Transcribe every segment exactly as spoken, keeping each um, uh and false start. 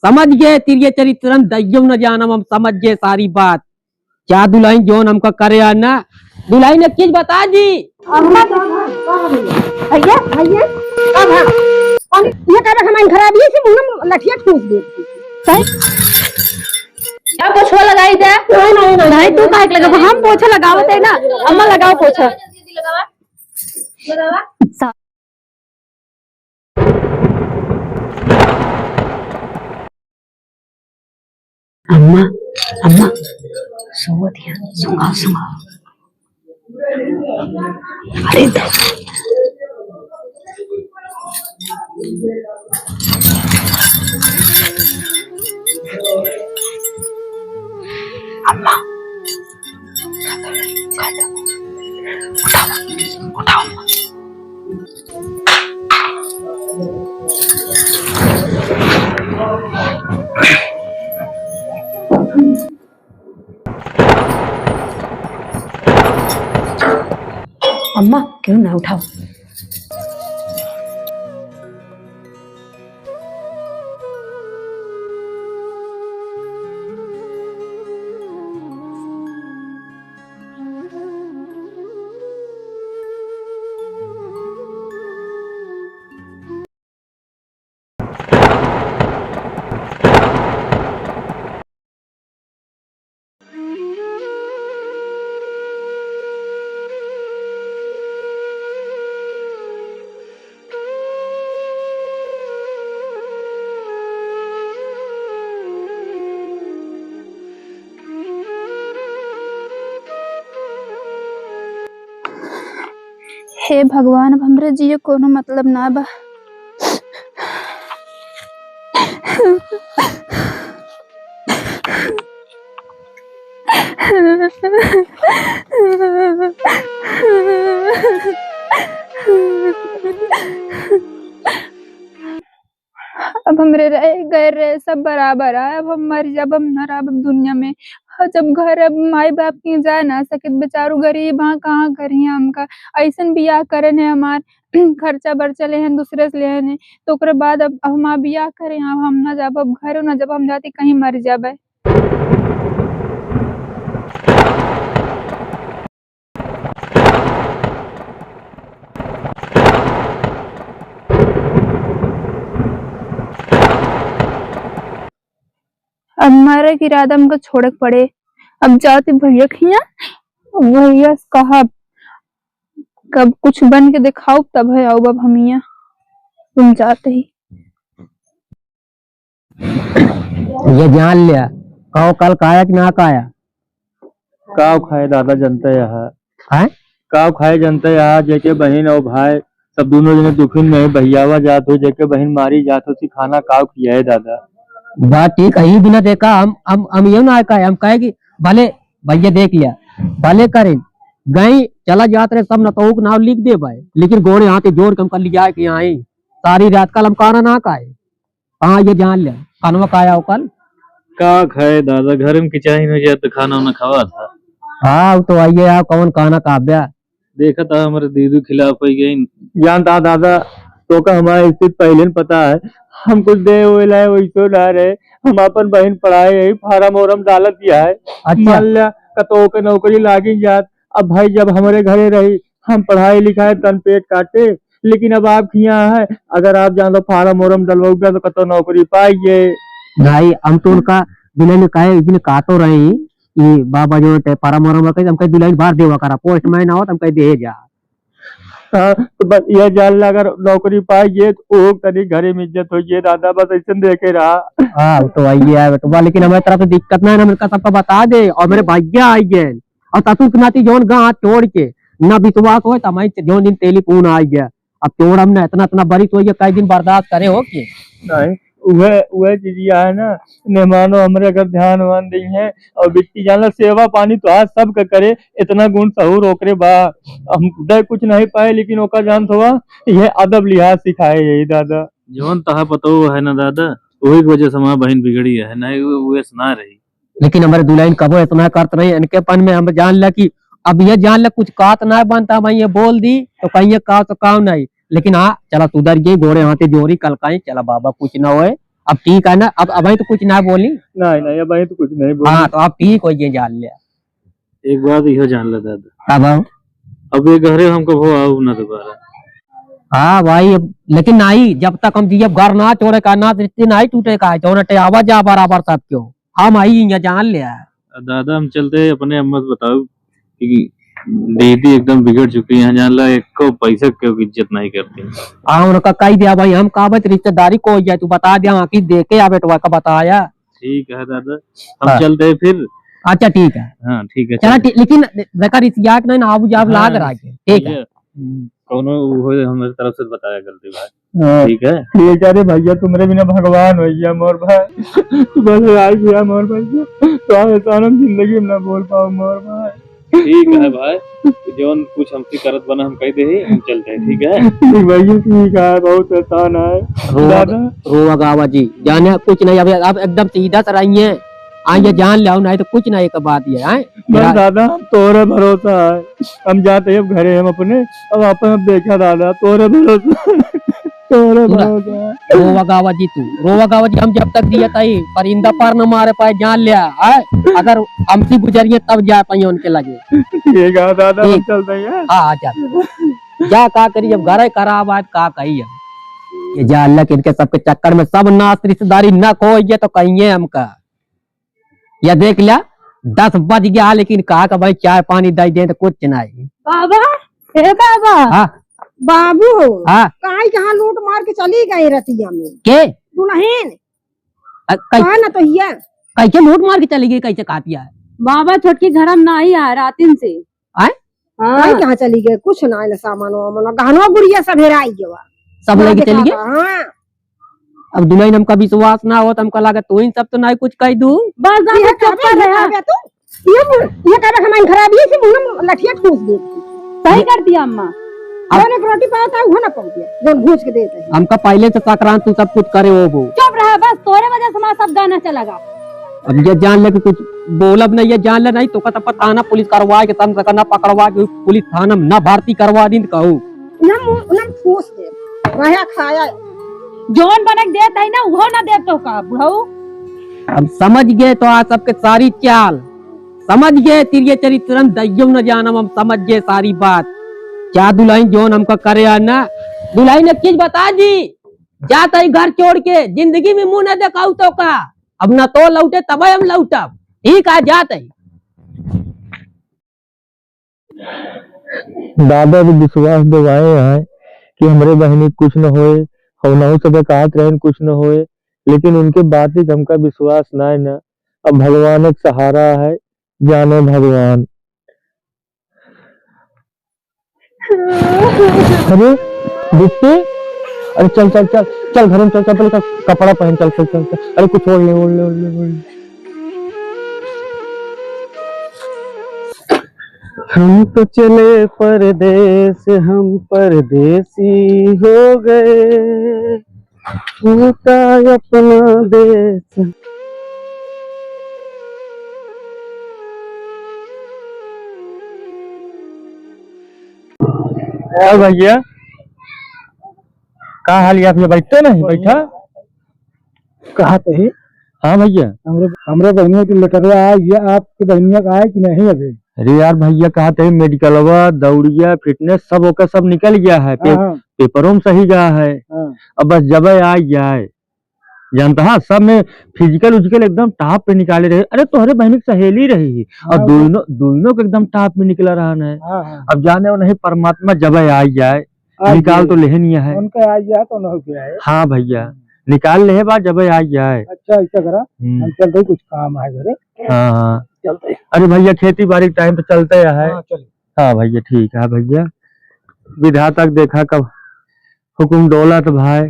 समझ गए, तिरिये चरित्रम दइयो न जानम, हम समझ गए सारी बात। क्या दुल्हन जौन हमका करे आ ना, दुल्हन एक चीज बता दी। अम्मा तो, हाँ, हाँ, भैया, भैया, अब हाँ। हम ये कह रहे हमारी खराबी है, सिर्फ हम लठिया ठूस दे। सही? क्या पोछवा लगाई दे? नहीं, नहीं, नहीं, भाई, तू काहे के लगाबो? हम पोछा लगावत है ना, अम्मा लगाओ पोछा। लगावा, लगावा। अम्मा, अम्मा, सोवत हिया, सुंघाओ, सुंघाओ। अरे, अम्मा, उठाओ, उठाओ। अम्मा, क्यों ना उठाओ? हे भगवान, अब हमरे जिए कोनो मतलब ना बा। अब हमरे रहे गए रहे सब बराबर है, अब हम मर जाब, हम ना रहब अब दुनिया में। और जब घर अब माई बाप के जाए ना सकित, बेचारू गरीब हाँ, कहाँ करिए हमका, ऐसन बियाह करे ने हमार खर्चा बर्चा लेहन, दूसरे से लेहन, तो ओकरे बाद अब, अब हमार बियाह करे, अब हम ना जाब, अब घरों ना जाब, हम जाती कहीं मर जाबे। अब मरे के इरादा हमका छोड़े के पड़े। अब जाती भैया के हियाँ, भैया से कहब, कब कुछ बन के दिखाओ, तब है आउब अब हम हियाँ। तुम जाते ही। ये जान लिया, काव कल काया कि ना काया? काव खाए दादा जनते यहाँ। हैं? काव खाए जनते यहाँ, जेके बहिन और भाई सब दुनों जने दुखिन में बहियावा जात हो, जेके बहिन मारी जात हो, सी खाना काव खियाए दादा? बात ठीक है, ई बिना देखा हम, हम, हम ये ना कहे, हम कहे कि भले भैया देख लिया, भले करें, गई चला जात रहे सब नतऊ के नाव लिख दे भाई, लेकिन गोड़े हाथे जोर के हमका लिया के आई, सारी रात कल हम खाना ना खाए। हाँ, ये जान ले, खानवा का आया हो कल? का खाए दादा, घर में किचाइन हो जाए तो खाना वाना खावा था। हाँ, वो तो आइए यार, कौन खाना काव्या? देखा था हमारे दीदू खिलाफ हो गई। जानता दादा, तो का हमारा स्थिति पहले न पता है, हम कुछ दे हुए लाए वैसो ना रहे, हम अपन बहन पढ़ाए यही फार्म वार्म डालत दिया है। अच्छा। मान लिया कतो के नौकरी लागी जात, अब भाई जब हमारे घरे रही, हम पढ़ाई लिखाई तन पेट काटे, लेकिन अब आप हियाँ है, अगर आप जान तो फार्म वार्म डलवाओगे तो कतो नौकरी पाइए। भाई, हम तो उनका बिना ने कहे, एक दिन कहा तो रही, ये बाबा जो टे फार्म वार्म रखे, हम कहे दुल्हन बाहर देवा करा, पोस्टमैन आओ, हम कहे दे जा। हाँ, तो बस ये जान ला, अगर नौकरी पाइए तो ओ तनी घरे में इज्जत होइए दादा, बस ऐसे देखे रहा। हाँ, वो तो आइए है बेटवा, लेकिन हमारे तरफ से दिक्कत ना है, हम इनका सबका बता दे, और मेरे भैया आइए, और ससुर के नाती जौन गाँव छोड़ के ना विश्वास होए, तो हमारी जौन दिन टेलीफोन आइए, अब तोड़ हमने इतना, इतना बरिस होइए, कई दिन बर्दाश्त करे हो के? नहीं, उहे, उहे चीजिया है ना, मेहमानो हमरे अगर ध्यान वान देइहैं, और बिट्टी जान ला, सेवा पानी तो आज सबके करे, इतना गुण सहूर ओकरे बा। हम खुदे कुछ नहीं पाए, लेकिन ओका जानत हुआ, ये अदब लिहाज सिखाए यही दादा। जौन तहा पतो है ना दादा, वही की वजह से हमार बहिन बिगड़ी है, नहीं वो, वो ऐसा ना रही। लेकिन हमरे दुल्हन कबो इतना करत नहीं, इनके पन में हम जान ला कि अब ये जान ला कुछ कात ना बनता, मैं ये बोल दी तो कहीं ये काव तो काव नहीं। लेकिन हाँ, चला सुधर गई, गोड़े हाथे जोड़ी कल काई, चला बाबा कुछ ना होए। अब ठीक है ना, अब, अबहीं तो कुछ ना बोली। नहीं, नहीं, अबहीं तो कुछ नहीं बोली। हाँ, तो अब ठीक होइ गए, जान लिया। एक बात इहो जान ले दादा। का बाबू? अब ये घरे हम कबो आऊ ना दोबारा। हाँ भाई, अब लेकिन नहीं, जब तक हम जियब घर ना छोड़े का, ना रिश्ते नहीं टूटे का, जौन अटे आवा जा बराबर सब क्यों। हम आई यहाँ जान ले। दादा, हम चलते हैं, अपने अम्मा से बताओ कि दीदी एकदम बिगड़ चुकी है, जान ला, एको पैसा क्यों इज्जत नहीं करती। हाँ, उनका कही दिया भाई, हम कहा भाई, रिश्तेदारी को हो जाए, तू बता दिया, हाँ, कि देखे आ बेटवा का बताया। ठीक है दादा, हम हाँ। चलते हैं फिर। अच्छा, ठीक है। हाँ, ठीक है, चला, चलते हैं। ठीक, लेकिन देखा, रिसियाक नहीं ना, आबू जाब हाँ, लाग रहा है। ठीक है। भैया, हम्म। कौनो वो हमारे तरफ से बताया गलती भाई। हाँ। ठीक है? ठीक है रे भैया, तुम्हरे बिना भगवान होइ गया मोर भाई। तू बस राज भैया मोर भाई। तो एहसान हम जिंदगी में ना बोल पाओ मोर भाई। ठीक है भाई, जौन कुछ हमसे करत बना हम कह दे, हम चलते हैं, ठीक है? ठीक भैया, ठीक है, बहुत एहसान है। रोवा, दादा। रोवा गावा जी, जाने कुछ नहीं, अब, अब एकदम सीधा से रहिए। हाँ, ये जान लो, नहीं तो कुछ नहीं, एक बात ये है। बस मेरा दादा, हम तोरे भरोसा है, हम जाते हैं अब घरे, हम अपने, अब अपन अब देखा दादा, तोरे भरोसा, तोरे सुना, भरोसा है। रोवा गावा जी तू, रोवा गावा जी, हम जब तक जिया ताई परिंदा पर न मारे पाए, जान लिया, है? अगर हमसे गुजरिए तब जा पाइए उनके लगे। ठीक है दादा, हम ठीक। चलते हैं। हाँ, हाँ, जा। जा, का करी, जब घर है खराब है, का कही है? ये जा अल्लाह के, इनके सबके चक्कर में सब नास रिश्तेदारी न खो, ये तो कहिए हमका। या देख लिया, दस बज गया, लेकिन कहा का भाई चाय पानी दे दे तो कुछ नहीं। बाबा, हे बाबा, हाँ। बाबू, हाँ। काहे कहाँ लूट मार के चली गई रतिया में? के? दुल्हन। अ, कै-, हाँ ना तो हिया। कैसे लूट मार के चली गई, कैसे कहा पिया है? बाबा, छोटकी घर में नहीं है रातिन से। आय? हाँ। काहे कहाँ चली गई? कुछ ना आइल सामान वामान, गहनवा गुड़िया सब हेराई गवा। सब ना लेके चली गई? हाँ। अब दुल्हन हमका विश्वास ना हो तो हमका लगा तू इन सब तो नहीं कुछ कह दू। बस दादा, ये चुप कहबे, कर ये रहा। कहबे तू? ये मुंह, ये कहबे हमारी खराबी है, इसी मुंह में लठिया ठूस दे। सही कर दिया अम्मा। अब जौन एक रोटी पावत है, वो ना पहुंचे, जौन घूस के देते हैं। हमका पहले से संक्रांत तू सब कुछ करे हो वो। चुप रहा बस, तोरे वजह से हमारा सब गाना चला गा। अब ये जान ले कि कुछ बोलब नहीं, ये जान ले नहीं, तो का तब थाना पुलिस करवा के, तम सकना पकड़वा के, पुलिस थाना में ना भर्ती करवा दिन कहू। ना मुंह, ना फूस दे, रहा खाया। जौन बनक देत है ना, उहो ना देत तो का, बुढ़ऊ? हम समझ गए तो आज सबके सारी चाल, समझ गए तिरिये चरित्रम, दइयो न जानम, हम समझ गए सारी बात। क्या दुल्हन जौन हमका करे है ना, दुल्हन एक चीज बता दी, जात है घर छोड़ के, जिंदगी में मुंह न देखाऊ तो का, अब ना तो लौटे तबे हम लौटब, ठीक है, जात है। दादा भी विश्वास दिवाए हैं कि हमरे बहिनी कुछ न होए, हवनहु सब कहत रहन कुछ न होए, लेकिन उनके बात ही हमका विश्वास ना है ना। अब भगवान एक सहारा है, जाने भगवान। अरे बिट्टी, अरे चल, चल, चल, चल घर में चल, चल, पहले क-, कपड़ा पहन, चल, चल, चल, चल। अरे कुछ ओढ़ ले, ओढ़ ले, ओढ़ ले, ओढ़ ले। हम तो चले परदेस, हम परदेसी हो गए, टूटा अपना देश। और भैया, का हाल है? आप ये बैठते नहीं, बढ़िया। बैठा। कहा तो है। हाँ भैया। हमरे, हमरे बहनिया के लेटरवा आए, ये आपके बहनिया का आए कि नहीं अभी? अरे यार भैया, कहा तो है, मेडिकलवा, दौड़िया, फिटनेस सब ओकर सब निकल गया है। पे-, हाँ, हाँ। पेपरों में सही गया है। हाँ। अब बस जब आ जाए, जानता है, सब में फिजिकल उजिकल एकदम टॉप पे निकाले रहे। अरे, तोहरे बहनी की सहेली रही है, और हाँ, दोनों, दोनों के एकदम टॉप में निकला रहा है। हाँ, हाँ। अब जाने वो नहीं, परमात्मा जब आ जाए, आ निकाल जाए। तो लेहे नहीं है। उनका आ जाए तो ना हो गया है। हाँ भैया, हम्म। निकाल लेहे बा जब आ जाए। अच्छा, ऐसा करा, हम्म। हम चल रही, कुछ काम है घरे। हाँ, हाँ। चलते हैं। अरे भैया, खेती बाड़ी टाइम तो चलते है। हाँ, चलिए। हाँ भैया, ठीक है भैया। विधाता के देखा कब हुकुम डोलत भाई,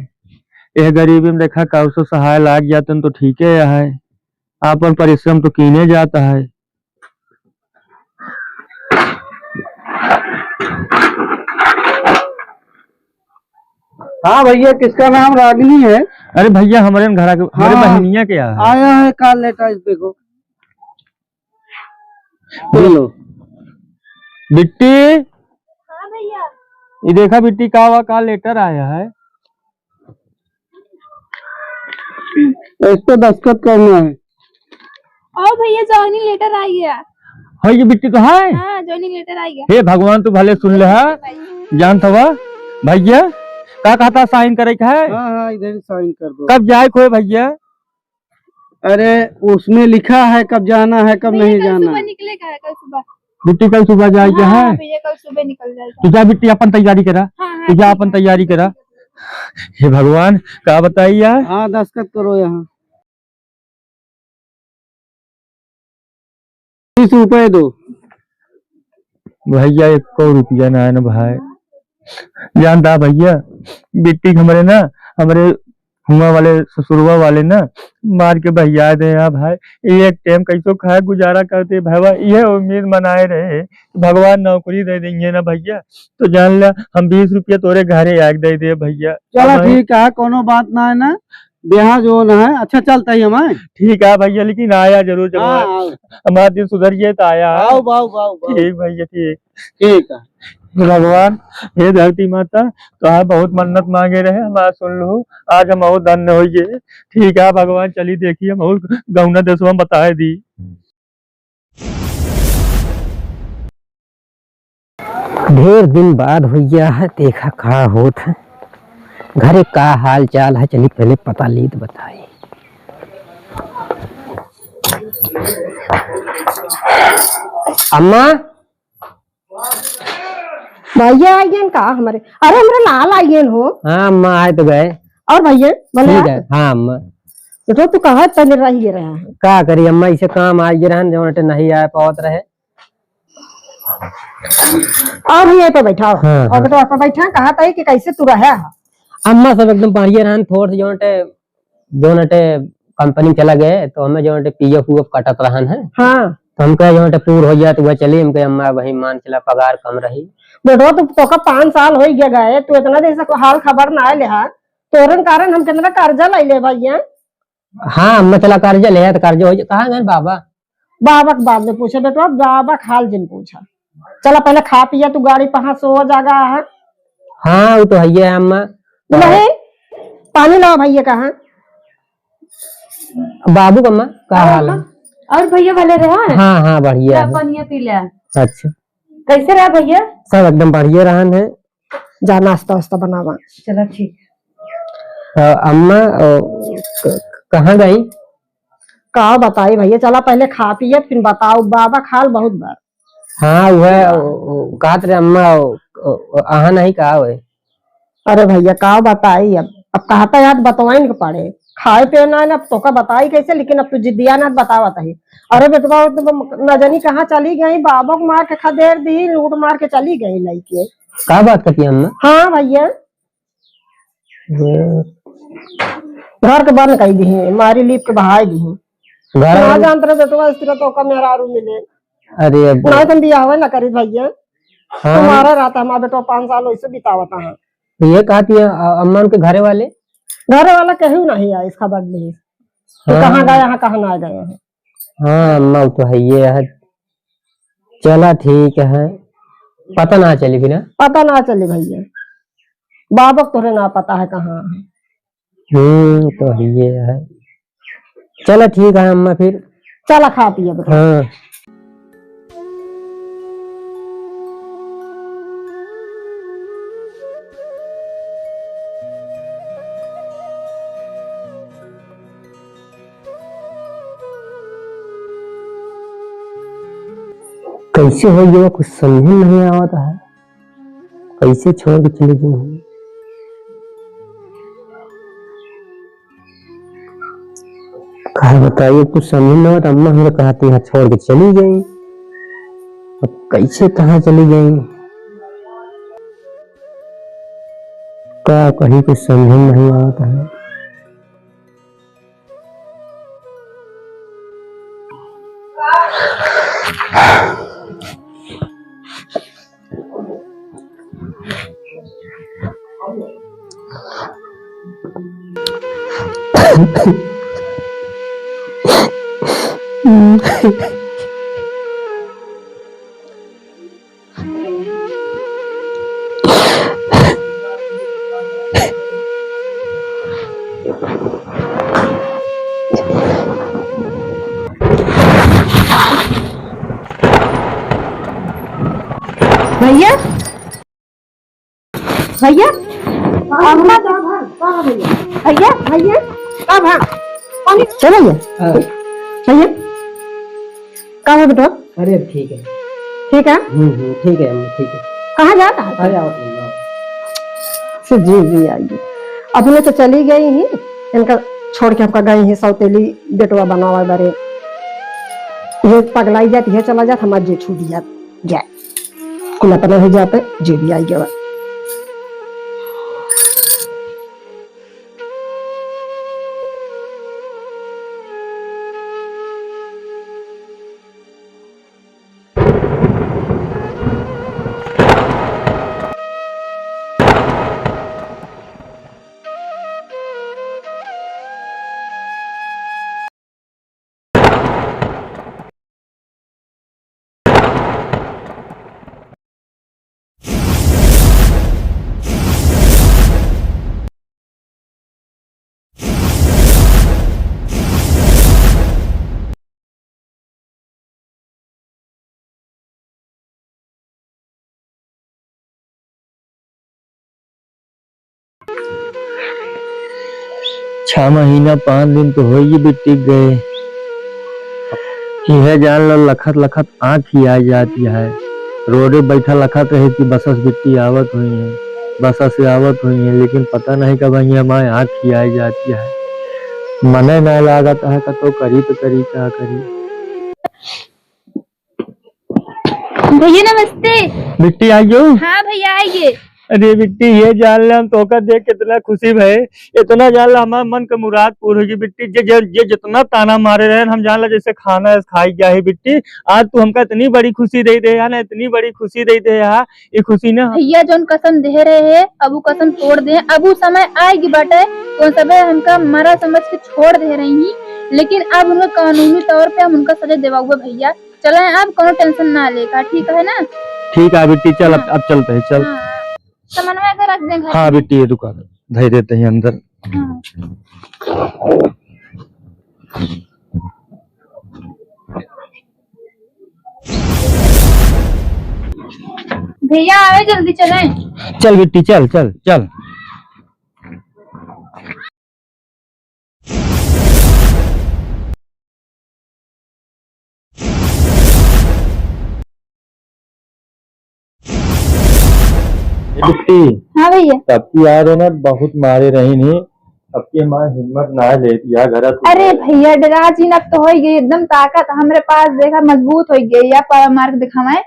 एह गरीबी में देखा कौसो सहाय लाग जातन तो ठीके है, आपन परिश्रम तो कीने जात है। हाँ भैया, किसका नाम रागिनी है? अरे भैया, हमरे घरा के, हमरे हाँ। बहनिया के यहाँ है। आया है call letter, देखो। बोलो। बिट्टी। हाँ भैया। ये देखा बिट्टी, का हुआ, का letter आया है? इस पे दस्तखत करना है। और भैया, joining letter आई है। है ये बिट्टी का है? हाँ, joining letter आई है। हे भगवान, तू भले सुन ले, हाँ? जानत हवा भैया, का कहता, sign करे का है? हाँ, हाँ, इधर ही sign कर दो। कब जाए को है भैया? अरे, उसमें लिखा है कब जाना है, कब भैया, नहीं कल जाना सुबह है। निकले का है, कल सुबह। बिट्टी, कल सुबह जाए का हाँ, है? भैया, कल सुबह निकल जाएगा। तू जा बिट्टी, अपन तैयारी करा। हाँ, हाँ, तू जा, ठीक अपन है। तैयारी करा। हे भगवान, का बताई यार? हाँ, दस्तखत करो यहाँ। तीस रुपए दो। भैया, एको रुपया ना है ना भाई। जानता भैया, बिट्टी हमरे ना, हमरे हुआ वाले, ससुरवा वाले ना, मार के बहिया दे यार भाई। एक टाइम कैसो खाए गुजारा करते भैया, ये उम्मीद मनाए रहे कि भगवान नौकरी दे देंगे ना भैया। तो जान ला, हम बीस रुपया तोरे घरे आके दे दे भैया। चला, हमारे ठीक है, कोनो बात ना है ना। देहा जौन है, अच्छा चलता ही हमारे। ठीक है भैया, लेकिन आया जरूर जब हाँ, हमार-, आओ। हमार दिन सुधर गए तो आया। आओ, आओ, आओ, आओ। ठीक भैया, ठीक। ठीक है। हे भगवान, हे धरती माता, तोहार बहुत मन्नत मांगे रहे, हमार सुन लहू, आज हम और धन्य होइए। ठीक है भगवान, चली देखी, हम और गौना देशवा में बताए दी। ढेर दिन बाद होइया है, देखा का होत है, घरे का हाल चाल है, चली पहले पता लीत बताई। अम्मा। भैया आइयन का हमरे? अरे, हमरे लाल आइयन हो। हाँ अम्मा, आए तो गए। और भैया, बोले ठीक आप? है, हाँ अम्मा। बेटवा, तू कहाँ तने रह गए रहा है? का करी अम्मा, इसे काम आ गए रहन, जौन अटे नहीं आ पावत रहे। और भैया, ये पे बैठा हो। हाँ, और हाँ। बेटवा, पे बैठा, कहा था कि कैसे तू रहा है? अम्मा सब एकदम बढ़िया रहन, थोड़ से जौन अटे जौन अटे कंपनी चला गए, तो हमें जौन अटे पीएफ ऊएफ कटत रहन है। हाँ। तो हम कहे, जौन अटे पूर हो जाए, तो वह चली। हम कहे, "अम्मा, वही मान चला, पगार कम रही।" बेटवा, तू, तोका पाँच साल हो गया गए, तू इतना दिन से हाल खबर ना ले हा। तोरन कारण हम कितना कर्जा ले ले भैया। हाँ, अम्मा, चला कर्जा ले, तो कर्जा हो जाए। कहाँ गए बाबा? बाबा के बाद में पूछा बेटवा, बाबा के हाल जिन पूछा। चला पहले खा पिया, तू गाड़ी पे हाथ सो जागा है। हाँ, वो तो है ही है अम्मा। नहीं, पानी लाओ भैया, कहाँ? बाबू का अम्मा, का हाँ, हाल है? हाँ। और भैया भले रहा है? हाँ, हाँ, बढ़िया ला, है। पानिया पी ले। अच्छा। कैसे रहा भैया? सब एकदम बढ़िया रहन है। जा नाश्ता वास्ता बनावा। चला ठीक। अ, अम्मा, अ, क-, कहाँ गई? का बताई भैया, चला पहले खा पिए, फिर बताओ, बाबा खाल बहुत बार। हाँ, वह, ओ, ओ, कहत रहे अम्मा, ओ, ओ, ओ, अहाँ नहीं कहा हुए। अरे भैया, का बताई अब, अब कहता याद बतवाइन के पड़े, खाए पे ना, ना, अब तोका बताई कैसे, लेकिन अब तू जिद्दिया ना बतावत है। अरे बेटवा, वो तो न जानी कहाँ चली गई, बाबा को मार के खदेड़ दी, लूट मार के चली गई लइके। का बात करती है अम्मा? हाँ भैया। हम्म। घर के बंद कर दी है, मारी लीप के बहाई दी है। घर ना वाले जानत रहे बेटवा, इस तरह तो ओका मेहरारू मिले। अरे अब ना तुम बियाह ना करी भैया। हाँ। तुम्हारा रहता हमारा बेटवा पाँच साल वैसे बितावता है। तो ये कहती है, अ-, अम्मा उनके घरे वाले? घरे वाला केहू नहीं आए इसका बदले। तो हाँ। कहाँ गए हैं, कहाँ ना गए हैं। हाँ, अम्मा, वो तो है, ये है। चला, ठीक है, पता ना चली बिना। पता ना चली भैया, बाबा को तोरे ना पता है कहाँ है। हम्म, तो है, ये है। चला, ठीक है अम्मा, फिर। चला, खा पिया बेटा। हाँ। कैसे हो गया, कुछ समझ में नहीं आवत है, कैसे छोड़ के चली गई? काहे बताइए, कुछ समझ में नहीं आवत। अम्मा हमरे कहती हैं छोड़ के चली गई, अब कैसे कहाँ चली गई, का कहीं कुछ समझ में नहीं आवत है। भैया, भैया, का भा, का भा भैया? भैया, भैया, का भा? पानी चलो भैया। हाँ। भैया, का है बेटा? अरे ठीक है। ठीक है? हम्म, हम्म, ठीक है अम्मा, ठीक है। कहाँ जात है? अरे आओ तुम, आओ। से जी, जी, आइए। अपने तो चली गई ही, इनका छोड़ के हमका गई ही सौतेली बेटवा बनावे बारे। ये पगलाई जात, ये चला जात, हमार जी छूट जात, जाए। कुल अपना ही जात, जी भी आई गवा। छह महीना पाँच दिन तो होई बिट्टी गए। यह जान लो, लखत लखत आँख ही आ जाती है। रोडे बैठा लखत रहे कि बसस बिट्टी आवत हुई है, बसस से आवत हुई है, लेकिन पता नहीं कब यहाँ माए आँख ही आ जाती है। मने ना लागत है, कतो करी तो करी, का करी। भैया नमस्ते। बिट्टी आइयो। हाँ भैया आइए। अरे बिट्टी, ये जान ले हम तोका देख कितना खुशी भए, इतना जान ले हमार मन के मुराद पूर होगी बिट्टी। जे, जे, जे जितना ताना मारे रहे हम जान ले जैसे खाना है खाई गया है बिट्टी। आज तू हमका इतनी बड़ी खुशी दे दे यार, इतनी बड़ी खुशी दे दे यार। ये खुशी ना भैया जौन कसम दे रहे हैं अब वो कसम तोड़ दे। अब वो समय आएगी बाटे तो सबे हमका मरा समझ के छोड़ दे रही, लेकिन अब उनका कानूनी तौर पे हम उनका सजा दिवाउबे भैया। चले, अब कोनो tension ना लेका, ठीक है ना? ठीक है बिट्टी, चल, अब, हाँ। अब चलते हैं, चल। हाँ, सामानवा के रख दे घर हाँ में। बिट्टी, ये दुकान धर देते हैं अंदर। हाँ। भैया आवे, जल्दी चले। चल बिट्टी, चल, चल, चल। ए बिट्टी, हाँ भैया। सबकी याद है ना, बहुत मारे रही नहीं, सबकी हमारी हिम्मत ना ले दिया घर। अरे भैया, डरा जी, अब तो हो गई एकदम ताकत हमरे पास, देखा मजबूत हो गई। या पावा मार के दिखावे,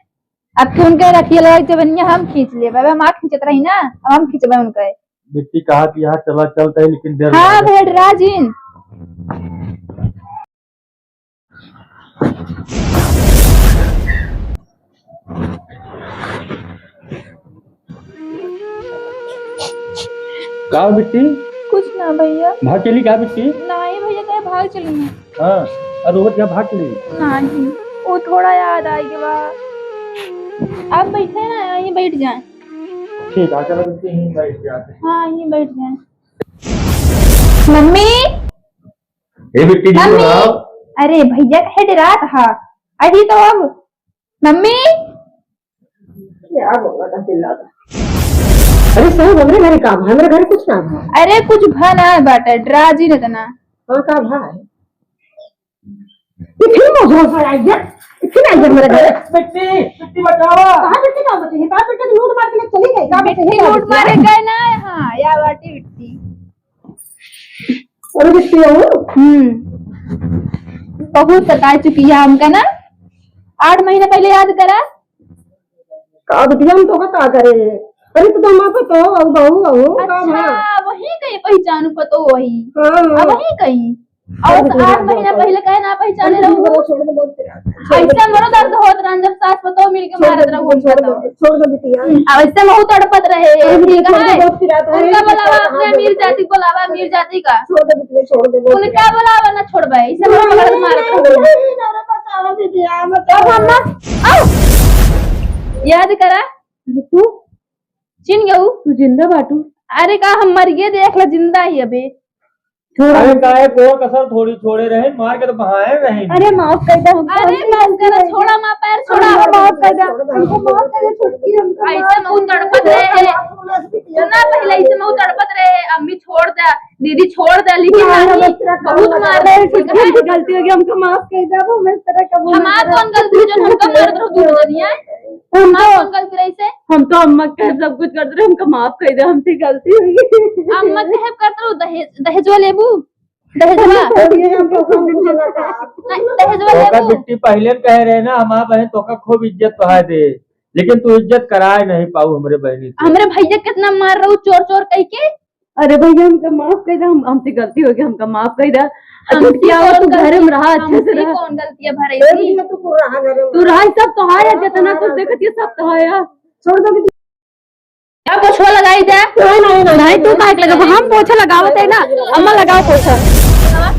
अब के उनके रखिए लगा जबनिया हम खींच लेबे, अब हम आँख खींचत रही ना, अब हम खींचबे उनके। बिट्टी कहा कि यहाँ चला चलता है, लेकिन डर हाँ लगा। भेड़ राजिन। का बिट्टी? कुछ ना भैया। भाग चली का बिट्टी? नहीं भैया, कहे भाग चली है। हाँ, और रोवत का भाग चली? नहीं, वो थोड़ा याद आ गया बा। आप बैठे ना, यहीं बैठ जाए। ठीक है, चलो बिट्टी, यहीं बैठ जाते हैं। हाँ, यहीं बैठ जाए। मम्मी, ए बिट्टी, मम्मी। अरे भैया, कहे डरात हा? अभी तो अब मम्मी। क्या बोला था, चिल्ला था। अरे साहब, हमरे घरे काम है, हमरे घरे कुछ ना है। अरे कुछ भा ना बाटे, डरा जी न तना। हाँ, का भा है? ये फिर मौजूद है, आई है। ये फिर आई है मेरे घरे। बिट्टी, बिट्टी बचावा। कहाँ बिट्टी का बची है? कहाँ बिट्टी लूट मार के ले चली गई? कहाँ बिट्टी बिट्टी लूट मारे गए ना? हाँ, या बाटी बिट्टी। अरे बिट्टी हो? हम्म। बहुत सताई चुकी है हमका ना। आठ महीना पहले याद करा। का बिटिया हम तोका का करे? अरे तू तो हमार पतोह हो, बहू हो, का अच्छा, भा? वही कहीं पहचानू पतोह वही। हाँ, हाँ। अब वही कहीं। और छोड़ दे, आठ महीना पहले कहे ना पहचाने रहू। छोड़ दे, छोड़ दे, छोड़ दे। ऐसे मरो दर्द होत रहन जब सास पतोह मिलके मारत रहू हमका तो। छोड़ दे बिटिया। हम्म, अब ऐसे महू तड़पत रहे। अरे बिटिया, ठीक है? छोड़ दे, बहुत पिरात है। उनका बुलावा, अपने अमीर जाति को बुलावा, अमीर जाति का। छोड़ दे बिटिया, छोड़ दे, बहुत उनका बुलावा ना छोड़बे, ऐसे मरो दर्द मारत रहू। नहीं, नहीं, नहीं, बचाओ बिटिया, बचाओ। अब हम ना, आओ। याद करा, तू चिन गऊ? तू जिंदा बाटू? अरे का हम मर गए, देख ला, जिंदा ही अबे। अरे काहे को कसर थोड़ी छोड़े रहे, मार के तो बहाए रहे। अरे माफ कर दे हमको, अरे हमसे माफ गलती कर दे, हो गई। छोड़ा माँ, पैर छोड़ा। हमको माफ कर दे, हमको माफ कर दे, छुटकी, हमको ऐसे माफ में वो कर दे। तड़पत रहे हैं। सुना पहले, ऐसे में वो तड़पत रहे, अम्मी छोड़ दे, दीदी छोड़ दे, लेकिन हाँ, नहीं, हम इस तरह बहुत मार रहे हैं, छुटकी, हमसे गलती हो गई, हमको माफ कर दे, अब हम इस तरह का वो हमार कौन गलती है जो हमको मार दो, दूर जनिया? हम हमार तो कौन गलती रही से? हम तो अम्मा के सब कुछ करते रहे, हमको माफ कर दे, हमसे गलती हो गई। अम्मा के हेल्प करते रहो, दहेज, दहेजवा लेबू, दहेजवा। छोड़िए, हमको कुछ नहीं लगा। नहीं, दहेजवा ओकर लेबू। बिट्टी पहले न कहे रहे ना, हमार बहन तोका खूब इज्जत पहा दे, लेकिन तू इज्जत कराए नहीं पाऊ हमरे बहनी से। हमरे भैया कितना मार रहू चोर चोर कह के। अरे भैया, हमका माफ कर दे, हम, हमसे गलती हो गई, हमका माफ कर दे। हमसे तू क्या हो, कौन तू घर गलती, में रहा, अच्छे से हमसे रहा। कौन गलतियाँ भरे ए थी? भैया, तू को रहा घर में। तू रहा, सब तो है, हाँ, जितना हाँ, कुछ हाँ। देखत ये सब तो है। छोड़ दो बेटी। क्या पोछवा लगाई दे? नहीं, नहीं, नहीं, नहीं, तू काहे के लगावा? हम पोछा लगावत है ना, अम्मा लगाओ पोछा। लगावा,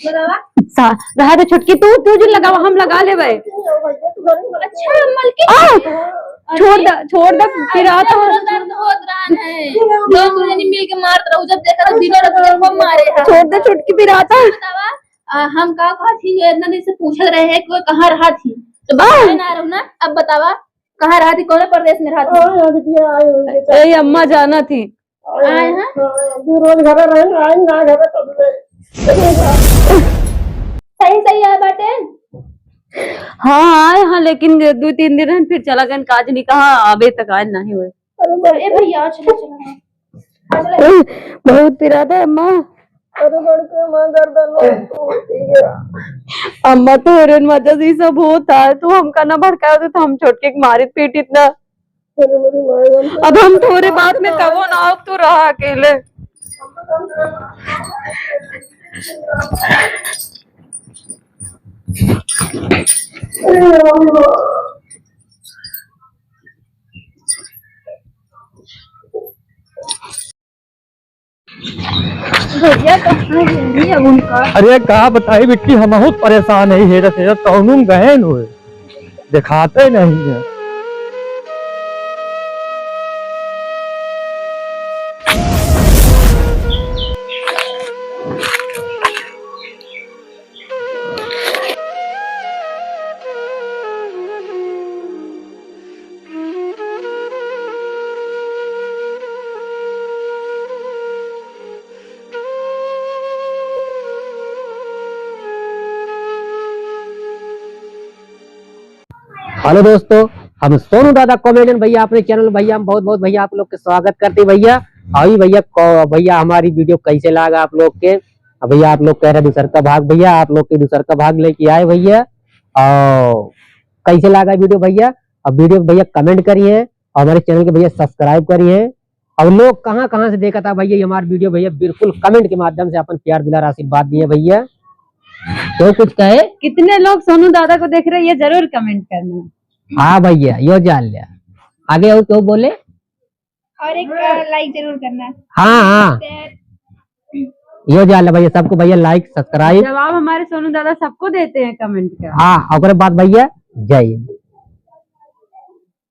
लगावा। सा-, रहा दे छुटकी, तू, तू जो लगावा, हम लगा लेबे। अच्छा, मलकिन। आ! छोड़ दे, छोड़ दे, पिरात है। पूरा दर्द होत रहन है। दो दुल्हनी मिल के मारत रहू, जब देखा तो दिनों रात को मारे है। छोड़ दे छुटकी, पिरात है। बतावा, आ, हम का कहत ही, इतना दिन से पूछत रहे हैं कि वो कहाँ रहत ही, तो बताए ना रहू ना। अब बतावा, कहाँ रहत ही, कौन प्रदेश में रहत ही? ए, अम्मा जानत ही। आए हैं? हाँ, दू रोज घरे रहे ना, आए ना घरे तब ले। सही, सही आए बाटे? हाँ, आए हाँ, लेकिन दू तीन दिन रहन, फिर चला गए, काज नहीं कहा, अबे तक आए नहीं हुए। अरे ए भैया, चलो, चलो। बहुत पिरात है अम्मा। अरे बड़के माँ, गर्दन में तो होती है। अम्मा, तोहरे वजह से ई सब होत है, तू हमका ना भड़काए होते तो हम छोटके के मारित पीटित ना। अब हम तोरे बात में कबो ना आओ, तू रहा अकेले। भैया, कहाँ गए अब उनका? अरे, का बताई बिट्टी, हम बहुत परेशान है, हेरत हेरत कौनो गए न हुए, दिखाते नहीं है। हेलो दोस्तों, हम सोनू दादा कॉमेडियन भैया अपने चैनल में भैया हम बहुत बहुत भैया आप लोग के स्वागत करते हैं भैया। अभी भैया को-, भैया हमारी वीडियो कैसे लागा आप लोग के? अब भैया आप लोग कह रहे दूसर का भाग, भैया आप लोग के दूसर का भाग लेके आए भैया। और कैसे लागा वीडियो भैया? अब वीडियो भैया कमेंट करिए और हमारे चैनल के भैया सब्सक्राइब करिए। अब लोग कहाँ कहाँ से देखा था भैया ये हमारा वीडियो भैया, बिल्कुल कमेंट के माध्यम से अपन प्यार दुलार आशीर्वाद दिए भैया। तो कुछ कहे? कितने लोग सोनू दादा को देख रहे हैं, ये जरूर कमेंट करना। हाँ भैया, यो जान लिया। आगे और क्यों बोले? और एक, अ, लाइक जरूर करना। हाँ, हाँ। शेयर। यो जान लिया भैया, सबको भैया लाइक, सब्सक्राइब। जवाब हमारे सोनू दादा सबको देते हैं कमेंट का। हाँ, ओकरे बाद भैया जय हिंद।